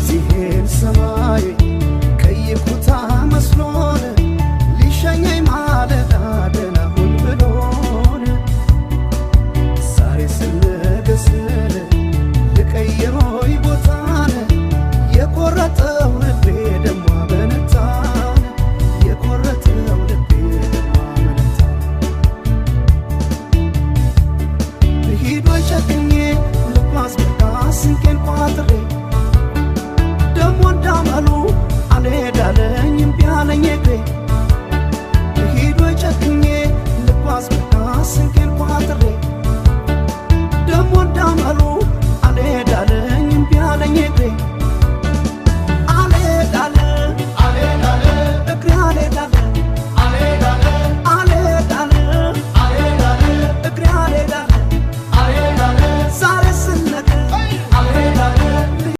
ሲሄድ ሰማይ ቀይ ኩታ መስሎን ሊሸኘኝ ማለዳ ደህና ሁን ብሎን፣ ዛሬ ስንገስል ልቀይሮይ ቦታን፣ የቆረጠው ልቤ ደሞ አመነታን፣ የቆረጠው ልቤ ደሞ አመነታ። ልሂድ ወይ ጨክኜ ልጓዝ በቃ ስንቄን ቋጥሬ፣ ደሞ እንዳመሉ አልሄዳለኝ እምቢ አለኝ እግሬ። ልሂድ ወይ ጨክኜ ልጓዝ በቃ ስንቄን ቋጥሬ፣ ደሞ እንዳመሉ አልሄዳለኝ እምቢ አለኝ እግሬ።